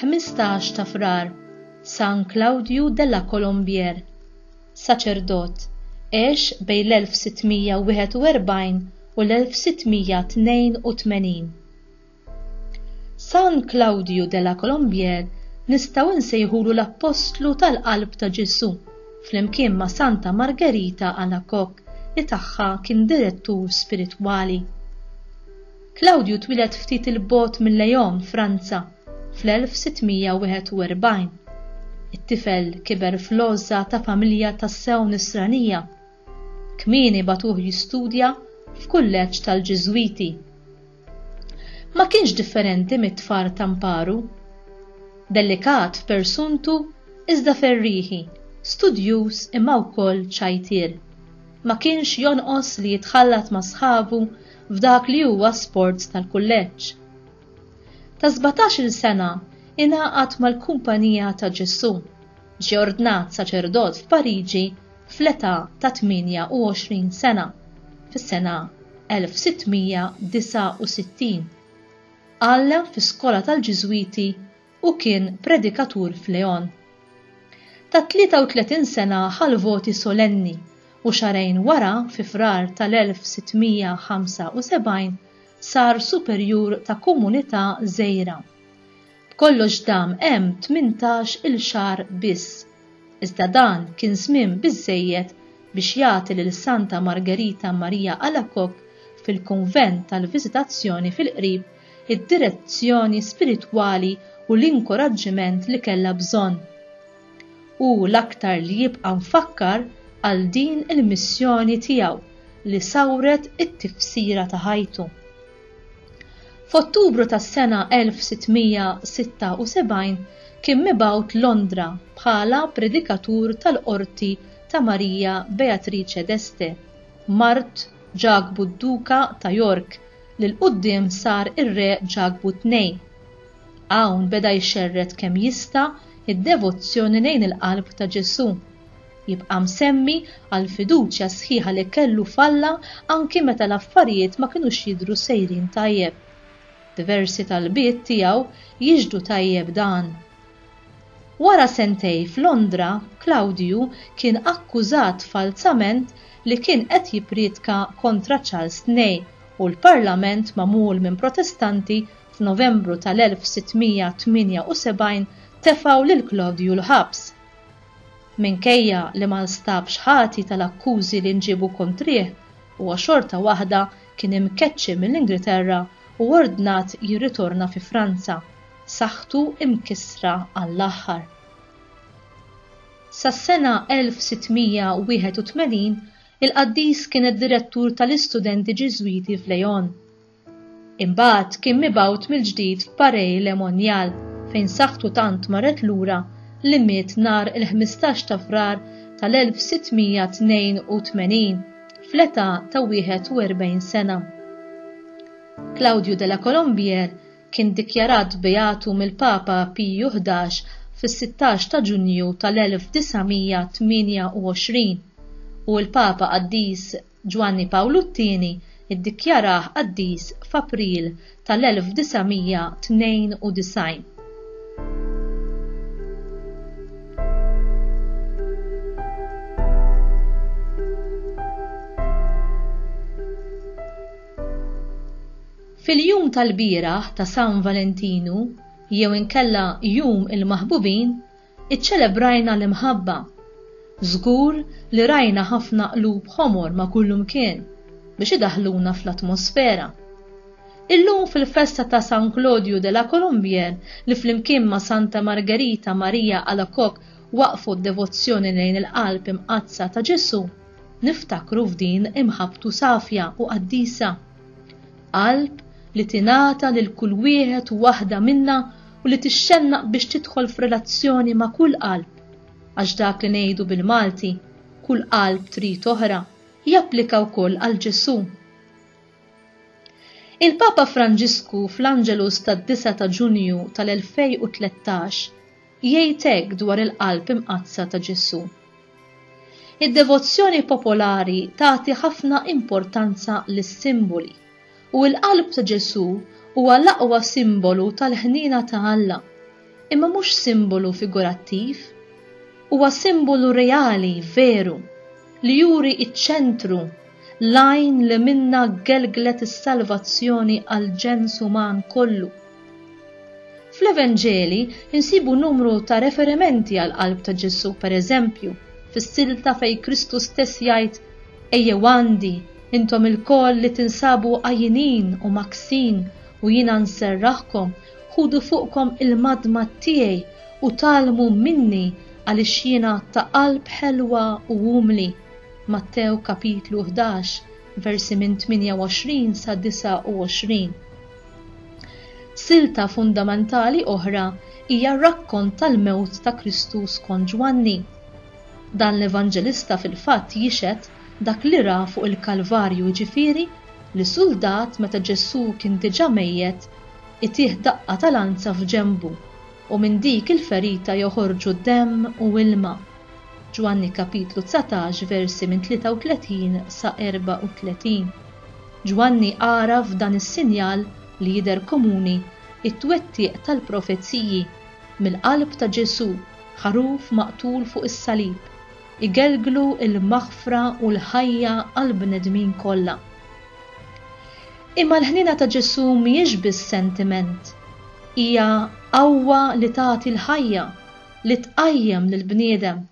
15 ta' Frar, San Klawdju de la Colombière, saċerdot, għex bejn l-1641 u l-1682. San Klawdju de la Colombière nistgħu nsejħulu l-Appostlu tal-Qalb ta' Ġesù, flimkien ma' Santa Margherita Alacoque li tagħha kien direttur spiritwali. Klawdju twieled ftit 'il bogħod minn Lyon, Franza, fl-1641. It-tifel kiber fl-għożża ta' familja tassew Nisranija. Kmieni bagħtuh jistudja f'kulleġġ tal-Ġiżwiti. Ma kienx differenti mit-tfal ta' mparu. Delikat f'persuntu iżda ferrieħi, studjuż imma wkoll ċajtier. Ma kienx jonqos li jitħallat ma' sħabu f'dak li huwa sports tal-kulleġġ. Ta' sbatax-il sena ingħaqad mal-Kumpanija ta' Ġesù. Ġie ordnat saċerdot f'Pariġi fl-età ta' 28 sena, fis-sena 1669. Għallem fi skola tal-Ġiżwiti u kien predikatur f'Leon. Ta' 33 sena ħa l-voti solenni u xahrejn wara, fi Frar tal-1675, sar superjur ta' komunità żgħira. B'kollox dam hemm 18 il xahar biss, iżda dan kien żmien biżżejjed biex jagħti lil Santa Margherita Maria Alacoque fil-Kunvent tal-Viżitazzjoni fil-qrib id-direzzjoni spiritwali u l-inkoraġġiment li kellha bżonn. Hu l-aktar li jibqa' mfakkar għal din il-missjoni tiegħu li sawret it-tifsira ta' ħajtu. F'Ottubru tas-sena 1676 kien mibgħut Londra bħala predikatur tal-qorti ta' Marija Beatrice d'Este, mart Ġakbu d-Duka ta' York, li 'l quddiem sar ir-Re Ġakbu Tnejn. Hawn beda jxerred kemm jista' d-devozzjoni lejn il-Qalb ta' Ġesù. Jibqa' msemmi għall-fiduċja sħiħa li kellu f'Alla anki meta l-affarijiet ma kinux jidhru sejrin tajjeb. Diversi talbiet tiegħu jixhdu tajjeb dan. Wara sentej f'Londra, Klawdju kien akkużat falzament li kien qed jippriedka kontra Charles ii u l-Parlament magħmul minn Protestanti f'Novembru tal-1678 tefgħu lil Klawdju l-ħabs. Minkejja li ma nstabx ħati tal-akkużi li nġiebu kontrih, huwa xorta waħda kien imkeċċi mill-Ingilterra u ordnat jirritorna fi Franza, saħħtu imkissra għall-aħħar. Sas-sena 1681, il-qaddis kien id-direttur tal-istudenti Ġiżwiti f'Leon. Imbagħad kien mibgħut mill-ġdid f'Paray-le-Monial fejn saħħtu tant marret lura li miet nhar il-15 ta' Frar tal-1682 fl-età ta' 41 sena. Claudio de la Colombière kien dikjarat beatu mill-Papa Piju 11 fis-16 ta' Ġunju tal-1928 u l-Papa Qaddis Ġwanni Pawlu t-Tieni ddikjarah qaddis f'April tal-1992. Fil-jum tal-bieraħ ta' San Valentinu, jew inkella Jum il-Maħbubin, Iċċelebrajna l-imħabba. Żgur li rajna ħafna qlub ħomor ma' kullumkien biex idaħħluna fl-atmosfera. Illum fil-festa ta' San Klodju de la Colombière li flimkien ma' Santa Margherita Maria Alacoque waqqfu d-devozzjoni lejn il-Qalb Imqaddsa ta' Ġesù, niftakru f'din imħabbtu safja u qaddisa. Qalb li tingħata lil kull wieħed u waħda minna u li tixxennaq biex tidħol f'relazzjoni ma' kull qalb, għax dak li ngħidu bil-Malti, kull qalb trid oħra, japplika wkoll għal Ġesù. Il-Papa Franġisku fl-Angelus tad-disgħa ta' Ġunju tal-2013 jgħid hekk dwar il-Qalb Imqaddsa ta' Ġesù. Id-devozzjoni popolari tagħti ħafna importanza lis-simboli, u l-Qalb ta' Ġesù huwa l-aqwa simbolu tal-ħniena ta' Alla. Imma mhux simbolu figurattiv. Huwa simbolu reali, veru, li juri ċ-ċentru, l-għajn li minnha gelglet is-salvazzjoni għall-ġens uman kollu. Fl-Evenġeli nsibu numru ta' referimenti għall-qalb ta' Ġesù, pereżempju, fis-silta fejn Kristu stess jgħid, Ejjew għandi, intom ilkoll li tinsabu għajjinin u mgħakksin, u jiena nserraħkom, ħudu fuqkom il-madmad tiegħi u tgħallmu minni għaliex jiena ta' qalb ħelwa u umli. Mattew kapitlu 11, versi minn 28 sa 29. Silta fundamentali oħra hija r-rakkont tal-mewt ta' Kristu skont Ġwanni. Dan l-evanġelista fil-fatt jixhed dak li ra fuq il-Kalvarju jiġifieri li suldat meta Ġesù kien diġà mejjet itih daqqa ta' lanza f'ġenbu u minn dik il-ferita joħorġu demm u ilma. Ġwanni kapitlu 19 versi minn 33 sa 34. Ġwanni għaraf f'dan is-sinjal li jidher komuni it-twettiq tal-profeziji, mill-qalb ta' Ġesù, ħaruf maqtul fuq is-salib, igelglu l-maħfra u l-ħajja għall-bnedmin kollha. Imma l-ħniena ta' Ġesù mhijiex biss sentiment. Hija qawwa li tagħti l-ħajja, li tqajjem lill-bniedem.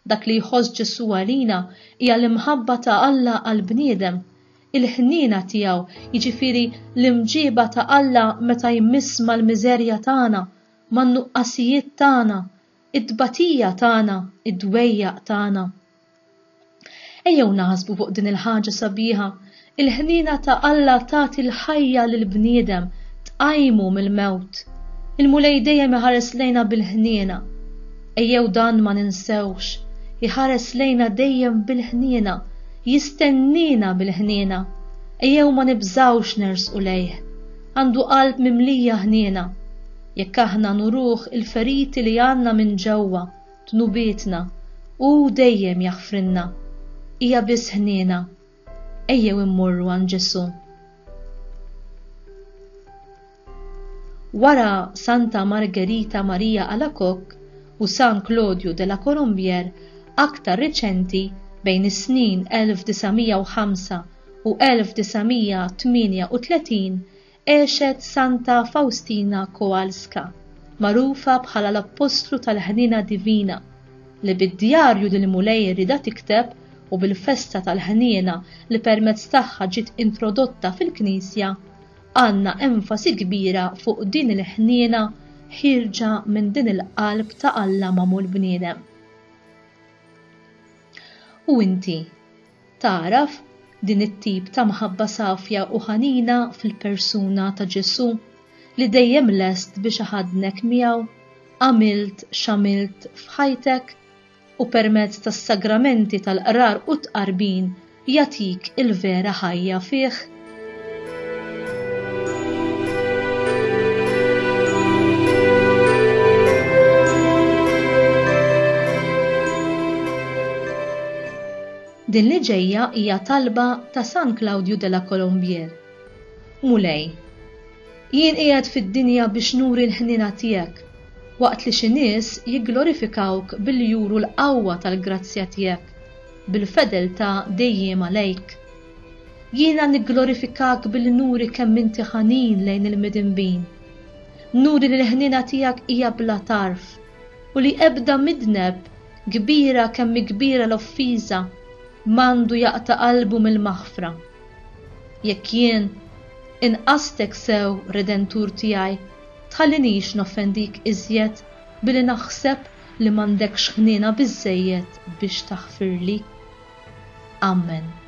Dak li jħoss Ġesù għalina hija l-imħabba ta' Alla għall-bniedem, il-ħniena tiegħu, jiġifieri l-imġieba ta' Alla meta jmiss mal-miżerja tagħna, man-nuqqasijiet tagħna, it-tbatija tagħna, id-dwejjaq tagħna. Ejjew naħsbu fuq din il-ħaġa sabiħa. Il-ħniena ta' Alla tagħti l-ħajja lill-bniedem, tqajmu mill-mewt. Il-Mulej dejjem iħares lejna bil-ħniena. Ejjew dan ma ninsewx. Iħares lejna dejjem bil-ħniena, jistenniena bil-ħniena. Ejjew ma nibżgħux nersqu lejh. Għandu qalb mimlija ħniena. Jekk aħna nuruh il-feriti li għandna minn ġewwa, dnubietna, hu dejjem jaħfrilna. Hija biss ħniena. Ejjew immorru għand Ġesù. Wara Santa Margherita Maria Alacoque u San Claudio de la Colombière aktar riċenti bejn is-snin 1905 u 1938 għexet Santa Fawstina Kowalska, magħrufa bħala l-Appostlu tal-Ħniena Divina, li bid-djarju li l-Mulej riedha tikteb u bil-festa tal-Ħniena li permezz tagħha ġiet introdotta fil-Knisja, għandna enfasi kbira fuq din il-ħniena ħierġa minn din il-qalb ta' Alla magħmul bniedem. U inti, Tagħraf din it-tip ta' mħabba safja u ħanina fil-persuna ta' Ġesù, li dejjem lest biex iħaddnek miegħu, għamilt x'għamilt f'ħajtek, u permezz tas-sagramenti tal-qrar u t-tqarbin jagħtik il-vera ħajja fih? Din li ġejja hija talba ta' San Klawdju de la Colombière. Mulej, jien qiegħed fid-dinja biex nuri l-ħniena tiegħek, waqt li xi nies jigglorifikawk billi juru l-qawwa tal-grazzja tiegħek bil-fedeltà dejjiema lejk. Jiena nigglorifikak billi nuri kemm inti ħanin lejn il-midinbin. Nuri li l-ħniena tiegħek hija bla tarf u li ebda midneb, kbira kemm hi kbira l-offiża, m'għandu jaqta' qalbu mill-maħfra. Jekk jien inqastek sew, Redentur tiegħi, tħallinix noffendik iżjed billi naħseb li m'għandekx ħniena biżżejjed biex taħfirli. Ammen.